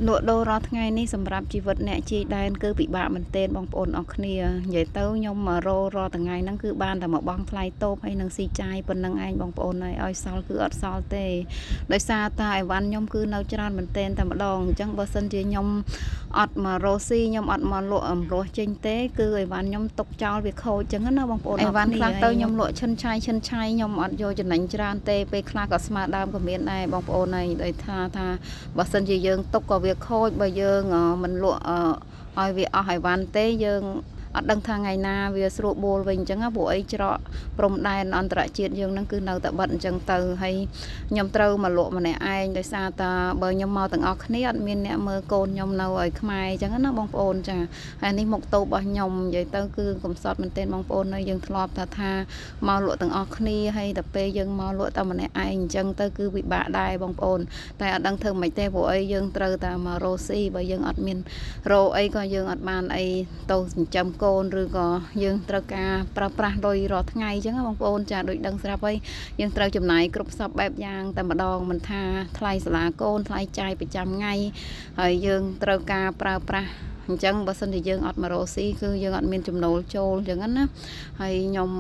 លក់ដូររាល់ថ្ងៃនេះសម្រាប់ជីវិតអ្នកជាយដែនគឺពិបាកមែនទែនបងប្អូនអរគ្នានិយាយទៅខ្ញុំមកររាល់ថ្ងៃហ្នឹងគឺបានតែមកបង់ថ្លៃតូបហើយនឹងស៊ីចាយប៉ុណ្្នឹងឯងបងប្អូនហើយឲ្យសល់គឺអត់សល់ទេដោយសារតែអីវ៉ាន់ខ្ញុំគឺនៅច្រើនមែនទែនតែម្ដងអញ្ចឹងបើសិនជាខ្ញុំអត់មករកស៊ីខ្ញុំអត់មកលក់អំរស់ចេញទេគឺអីវ៉ាន់ខ្ញុំទុកចោលវាខូចអញ្ចឹងណាបងប្អូនអីវ៉ាន់ខ្លះទៅខ្ញុំលក់ឈិនឆាយឈិនឆាយខ្ញុំអត់យកចំណេញច្រើនទេពេលខ្លះក៏ស្មើដើមក៏មានដែរបងប្អូនហើយដោយថាបើសិនជាយើងទុកក៏វាខូចបើយើងមិនលក់ឲ្យវាអស់អីវ៉ាន់ទេយើងអត់ដឹងថាថ្ងៃណាវាស្រួលបួលវិញអញ្ចឹងព្រោះអីច្រកព្រំដែនអន្តរជាតិយើងនឹងគឺនៅតែបិទអញ្ចឹងទៅហើយខ្ញុំត្រូវមកលក់ម្នាក់ឯងដោយសារតាបើខ្ញុំមកទាំងអស់គ្នាអត់មានអ្នកមើលកូនខ្ញុំនៅឲ្យខ្មែរអញ្ចឹងណាបងប្អូនចាហើយនេះមុខតូបរបស់ខ្ញុំនិយាយទៅគឺកំសត់មែនទែនបងប្អូននៅយើងធ្លាប់ថាមកលក់ទាំងអស់គ្នាហើយតែពេលយើងមកលក់តែម្នាក់ឯងអញ្ចឹងទៅគឺពិបាកដែរបងប្អូនតែអត់ដឹងធ្វើម៉េចទេព្រោះអីយើងត្រូវតែមករកស៊ីបើយើងអត់មានរកអីក៏យើងអត់បានអីទៅចិញ្ចឹមកូនឬក៏យើងត្រូវការប្រើប្រាស់លុយរាល់ថ្ងៃអញ្ចឹងបងប្អូនចាដូចដឹងស្រាប់ហើយយើងត្រូវចំណាយគ្រប់សពបែបយ៉ាងតែម្ដងមិនថាថ្លៃសាលាកូនថ្លៃចាយប្រចាំថ្ងៃហើយយើងត្រូវការប្រើប្រាស់អញ្ចឹងបើសិនជាយើងអត់មករកស៊ីគឺយើងអត់មានចំណូលចូលអញ្ចឹងណាហើយខ្ញុំ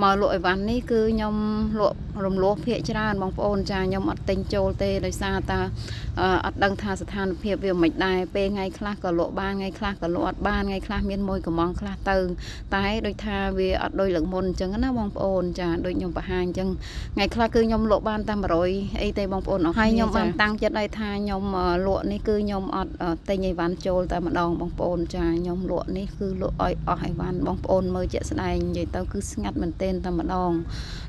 មកលក់អីវ៉ាន់នេះគឺខ្ញុំលក់រំលោះភាកច្រើនបងប្អូនចាខ្ញុំអត់ទិញចូលទេដោយសារតាអត់ដឹងថាស្ថានភាពវាមិនដែរពេលថ្ងៃខ្លះក៏លក់បានថ្ងៃខ្លះក៏លក់អត់បានថ្ងៃខ្លះមានមួយកំងខ្លះទៅតែដូចថាវាអត់ដូចលើកមុនអញ្ចឹងណាបងប្អូនចាដូចខ្ញុំបង្ហាញអញ្ចឹងថ្ងៃខ្លះគឺខ្ញុំលក់បានតែ100អីទេបងប្អូនអស់ហើយខ្ញុំបានតាំងចិត្តឲ្យថាខ្ញុំលក់នេះគឺខ្ញុំអត់ទិញអីវ៉ាន់ចូលតែម្ដងបងប្អូនចាខ្ញុំលក់នេះគឺលក់ឲ្យអស់អីវ៉ាន់បងប្អូនមើលជាក់ស្ដែងនិយាយទៅគឺស្ងាត់មែនទែនតែម្ដង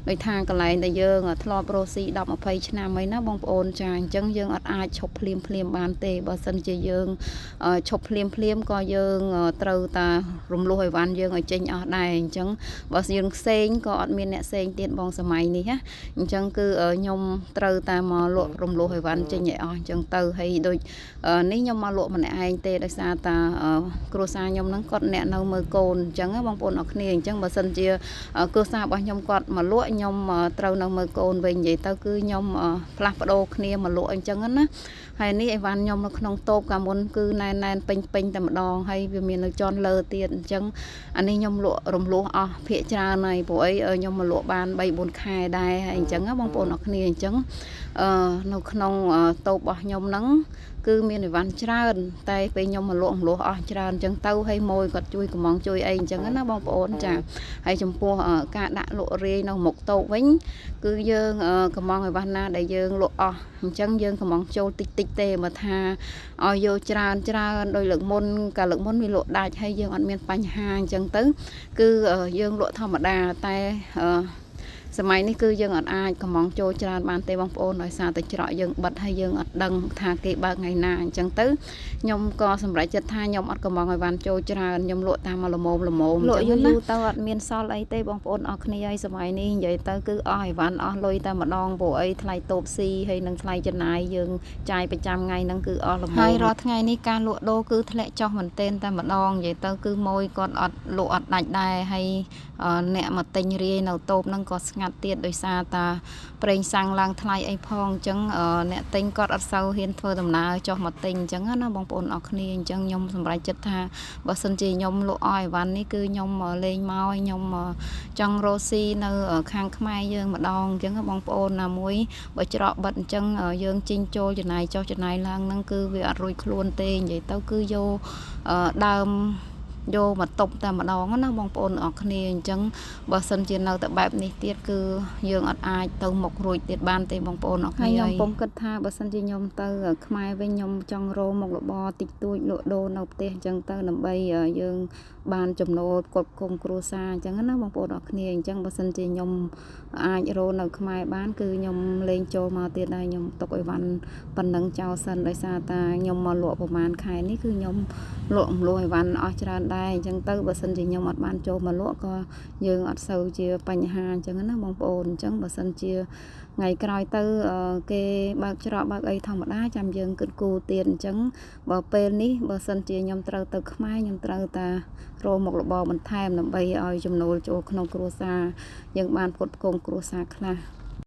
ដោយថាកន្លែងដែលយើងធ្លាប់រស់ស៊ី10 20ឆ្នាំអីណាបងប្អូនចាអញ្ចឹងយើងអត់អាចឈប់ភ្លាមភ្លាមបានទេបើសិនជាយើងឈប់ភ្លាមភ្លាមក៏យើងត្រូវតារំលោះអីវ៉ាន់យើងឲ្យចេញអស់ដែរអញ្ចឹងបើយើងផ្សេងក៏អត់មានអ្នកផ្សេងទៀតបងសម័យនេះណាអញ្ចឹងគឺខ្ញុំត្រូវតែមកលក់រំលោះអីវ៉ាន់ចេញឲ្យអស់អញ្ចឹងទៅហើយដូចនេះខ្ញុំមកលក់ម្នាក់ឯងទេដោយសារតាគ្រួសារខ្ញុំហ្នឹងគាត់អ្នកនៅមើលកូនអញ្ចឹងបងប្អូនអរគ្នាអញ្ចឹងបើសិនជាគ្រួសាររបស់ខ្ញុំគាត់មកលក់ខ្ញុំត្រូវនៅមើលកូនវិញនិយាយទៅគឺខ្ញុំផ្លាស់ប្ដូរគ្នាមកលក់អញ្ចឹងណាហើយនេះអីវ៉ាន់ខ្ញុំនៅក្នុងតូបកាលមុនគឺណែនណែនពេញពេញតែម្ដងហើយវាមាននៅជាន់លើទៀតអញ្ចឹងអានេះខ្ញុំលក់រំលោះអស់ភាកច្រើនហើយព្រោះអីខ្ញុំមកលក់បាន3 4ខែដែរហើយអញ្ចឹងបងប្អូនអរគ្នាអញ្ចឹងនៅក្នុងតូបរបស់ខ្ញុំហ្នឹងគឺមានអីវ៉ាន់ច្រើនតែពេលខ្ញុំមកលក់រំលោះអស់ច្រើនអញ្ចឹងទៅហើយម៉ួយគាត់ជួយកំងជួយអីអញ្ចឹងណាបងប្អូនចាហើយចំពោះការដាក់លក់រាយនៅមុខតូបវិញគឺយើងកំងអីវ៉ាន់ណាដែលយើងលក់អស់អញ្ចឹងយើងកំងចូលតិចតិចទេបើថាឲ្យយកច្រើនច្រើនដោយលើកមុនកាលលើកមុនវាលក់ដាច់ហើយយើងអត់មានបញ្ហាអញ្ចឹងទៅគឺយើងលក់ធម្មតាតែសម័យនេះគឺយើងអត់អាចកំងចូលច្រើនបានទេបងប្អូនដោយសារតែច្រកយើងបិទហើយយើងអត់ដឹងថាគេបើកថ្ងៃណាអញ្ចឹងទៅខ្ញុំក៏សម្រេចចិត្តថាខ្ញុំអត់កំងឲ្យបានចូលច្រើនខ្ញុំលក់តាមល្មមល្មមលក់យូរយូរទៅអត់មានសល់អីទេបងប្អូនអរគ្នាហើយសម័យនេះនិយាយទៅគឺអស់អីវ៉ាន់អស់លុយតែម្ដងព្រោះអីថ្លៃតូបស៊ីហើយនឹងថ្លៃចំណាយយើងចាយប្រចាំថ្ងៃហ្នឹងគឺអស់ល្មមហើយរាល់ថ្ងៃនេះការលក់ដូរគឺធ្លាក់ចុះមែនទែនតែម្ដងនិយាយទៅគឺម៉ួយគាត់អត់លក់អត់ដាច់ដែរហើយអ្នកមកទិញរាយនៅតូបហ្នឹងក៏ស្ងាត់ទៀតដោយសារតាប្រេងសាំងឡើងថ្លៃអីផងអញ្ចឹងអ្នកទិញគាត់អត់សូវហ៊ានធ្វើដំណើរចុះមកទិញអញ្ចឹងណាបងប្អូនអរគ្នាអញ្ចឹងខ្ញុំសម្រេចចិត្តថាបើសិនជាខ្ញុំលក់អស់អីវ៉ាន់នេះគឺខ្ញុំលេងមកឲ្យខ្ញុំចង់រកស៊ីនៅខាងខ្មែរយើងម្ដងអញ្ចឹងបងប្អូនណាមួយបើច្រកបិទអញ្ចឹងយើងជីងចូលចំណាយចុះចំណាយឡើងហ្នឹងគឺវាអត់រួចខ្លួនទេនិយាយទៅគឺយកដើមយកមកតប់តែម្ដងណាបងប្អូនអរគ្នាអញ្ចឹងបើសិនជានៅតែបែបនេះទៀតគឺយើងអត់អាចទៅមុខរួចទៀតបានទេបងប្អូនអរគ្នាហើយខ្ញុំពងគិតថាបើសិនជាខ្ញុំទៅខ្មែរវិញខ្ញុំចង់រកមុខរបរតិចតួចលក់ដូរនៅផ្ទះអញ្ចឹងទៅដើម្បីយើងបានចំណូលផ្គត់ផ្គង់គ្រួសារអញ្ចឹងណាបងប្អូនអរគ្នាអញ្ចឹងបើសិនជាខ្ញុំអាចរកនៅខ្មែរបានគឺខ្ញុំលេងចូលមកទៀតដែរខ្ញុំទុកអីវ៉ាន់ប៉ុណ្ណឹងចោលសិនដោយសារតាខ្ញុំមកលក់ប្រហែលខែនេះគឺខ្ញុំលក់រំលោះអីវ៉ាន់អស់ច្រើនដែរអញ្ចឹងទៅបើសិនជាខ្ញុំអត់បានចូលមកលក់ក៏យើងអត់សូវជាបញ្ហាអញ្ចឹងណាបងប្អូនអញ្ចឹងបើសិនជាថ្ងៃក្រោយទៅគេបើកច្រកបើកអីធម្មតាចាំយើងគិតគូរទៀតអញ្ចឹងបើពេលនេះបើសិនជាខ្ញុំត្រូវទៅខ្មែរខ្ញុំត្រូវតារកមុខរបរបន្ថែមដើម្បីឲ្យចំណូលចូលក្នុងគ្រួសារយើងបានផ្គត់ផ្គង់គ្រួសារខ្លះ